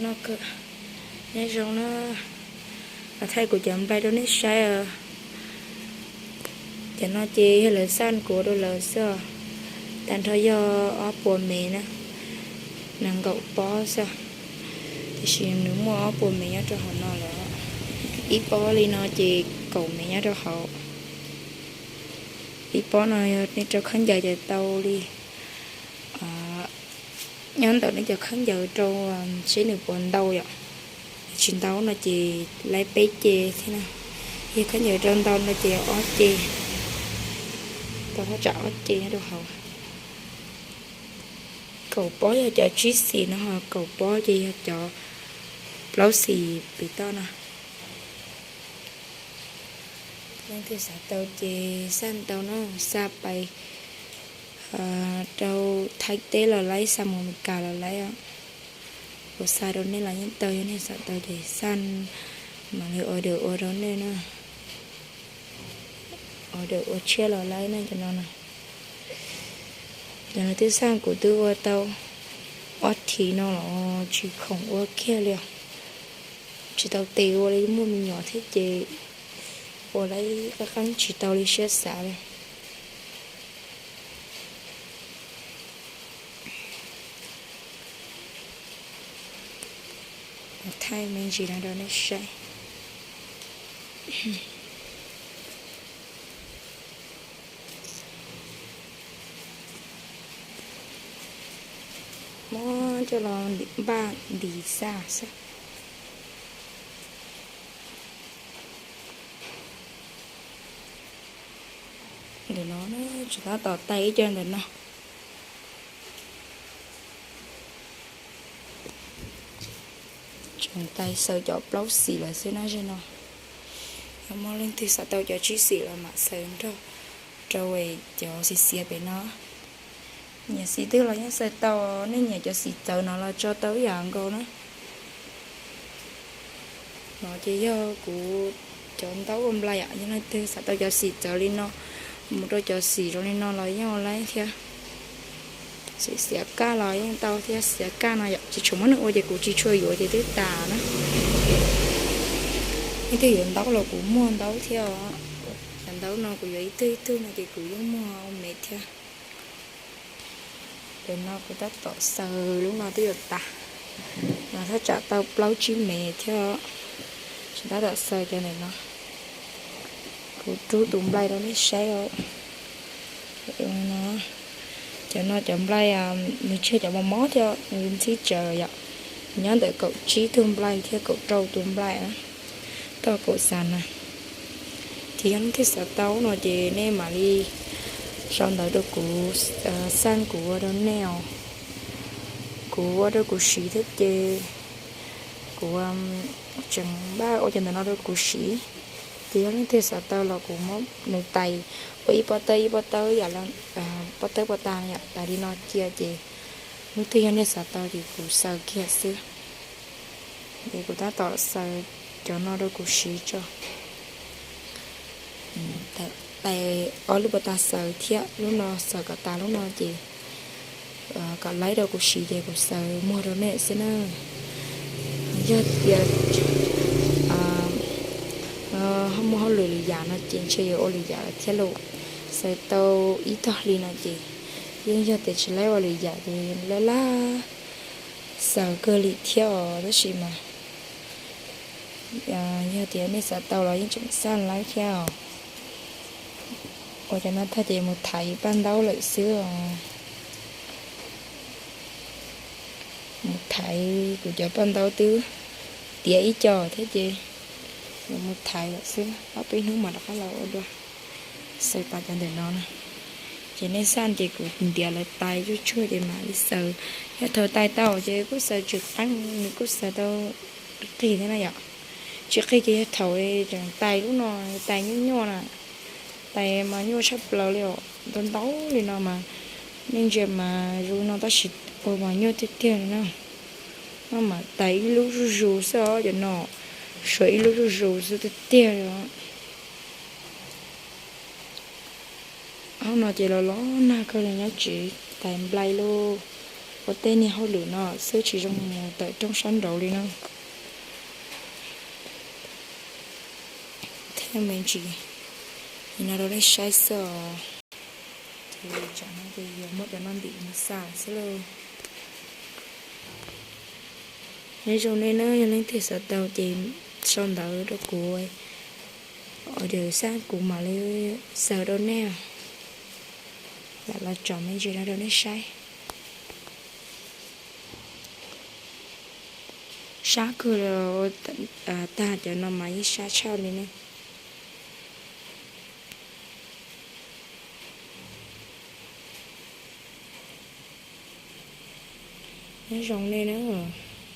No kawg, nyob zoo na, los thaij kuv cov nplai rau nej saib os. Cov no ces yog lawv xaj kuv ua rau lawv xwb os. Tag nrho yog ob puas mev na, nees nkaum pob xwb, tiam sis nws muaj ob puas mev nyob rau hauv no lawm. Ib pob li no ces kaum mev nyob rau hauv. Ib pob no yog nej rau khaub ncaws ces tau li, nyob ntawm nej cov khaub ncaws rau seb nws puas ntau yom. Tsis ntau no ces laib peb ce thiab na. Yog khaub ncaws rau ntau no ces ob ce, tau thaj tsam ob ce nyob rau hauv. Kaum pob yog cov tsib xis no, ho kaum pob ces yog cov plaub xis pem toj no. Leej twg xav tau ces xaj tau no, xa pais rau Thaib teb los laib, xa mus Amelikas los laib. Kuv xa rau nej los yeej tau, yog nej xav tau ces xaj mam li order ua rau nej na. Order ua tshiab los laib na cov no na. Cov no twb xaj kuv twb ua tau ob thiv no los tsis khoom ua kiag li os. Tsis tau tes ua li, muaj me nyuam thiab ces ua laib qeeb qeeb tsis tau li siab xav li. Thaij me ntsis no rau nej saib. Muab coj los npaj ntis xaj xwb. Ntawm no tseem tab tom tais ib co ntawm no. Tseem tais xaws cov plaub xis lawm xwb na, zej no. Yog muaj leej twg xav tau cov tsib xis los mam xaws nrog rau cov xiav xiav pem no. Nyiam xim twg los yeej xaws tau, nej nyiam cov xim txawv no los tso tau ib yam nkaus na. No ces yog kuv cov ntaub ua nplai yom, yog leej twg xav tau cov xim txawv li no mus rau cov xim zoo li no los yeej ua laib thiab. Xim xiav kaj los yeej tau thiab, xiav kaj no yom, tsis tshua muaj neeg ua ces kuv tsis tshua yuav ces twb tas na. Leej twg yuav ntaub los kuv muag ntaub thiab os. Cov ntaub no kuv yuav ib tug ib tug no ces kuv yeej muag ua me thiab. Ntawm no kuv tab tom xaws, lub no twb yuav tas, mas thaj tsam tau plaub tsib mev thiab. Tseem tab tom xaws cov ntawm no, kuv rub tus nplai rau nej saib os. Cov no cov nplai, nws tsis yog cov mos mos thiab, nws ntxhib tsawv yom. Nyob ntawm kaum tsib tug nplai thiab kaum rau tus nplai na, toj kaum xas na. Ces yog nej twg xav tau no ces nej mam li sau ntawv rau kuv, xaj kuv ua rau nej os. Kuv ua rau kuv siv thiab ces kuv tseem npaj ua cov ntawm no rau kuv siv. Ces yog leej twg xav tau los kuv muab nws tais ua ib pob tawb ib pob tawb yam, pob tawb pob tas yom, tais li no cia ces hnub twg yog nej xav tau ces kuv xaws kiag xwb. Es kuv tab tom xaws cov no rau kuv siv tso. Tais ob lub pob tas xaws thiab, lub no xaws kom tas lub no ces kom laib rau kuv siv ces kuv xaws muag rau nej xwb na. Yog tias muaj hauj lwm lwm yam no ces ntshe yuav ua lwm yam lawm thiab lauj. Xaws tau ib tog hli no ces yeej yog tias tsis laib ua lwm yam ces laj laj xaws kawg li thiab os, tab sis mas yog tias nej xav tau los yeej tseem xaj laib thiab os. Ua cov no tag ces mus thaiv paj ntaub lawm xwb os. Mus thaiv, kuv cov paj ntaub twb tiav ib co thiab ces yuav mus thaiv lawm xwb, ob peb hnub mam rov qab los ua dua. Xaws tas cov ntawm no na, ces nej xaj ces kuv ntiav lawv tais tsuag tsuag ces mam li xaws. Yog thaum tais tau ces kuj xaws tsis qeeb, nws kuj xaws tau qig thiab na yom. Tsis qig ces yog thaum tseem tais lub no, tais nyuaj nyuaj na, tais mas nyuaj tshaj plaws li os, ntau ntau li no mas nej ntsia mas zoo no tab sis ua mas nyuaj tiag tiag li na. No mas tais ib lub zuj zus xwb os, cov no suav ib lub zuj zus xwb tiag tiag li os. Ob no ces los los nag kawg li, nyob tsev tais nplai lauj. Ua tej niag hauj lwm no xwb tsis zoo mus tawm rooj sab nraud li no. Thiab me ntsis, no rau nej saib xwb os. Ces tsam no ces yuav muab cov no ntim mus xa xwb lauj. Nyob zoo nej na, yog leej twg xav tau ces sau ntawv rau kuv, ua rau xab kuv mam li xa rau nej. Lam los tsom me ntsis no rau nej saib. Sab kawg, tag cov no mas yeej sab tshaj li ne. Nyob zoo nej na.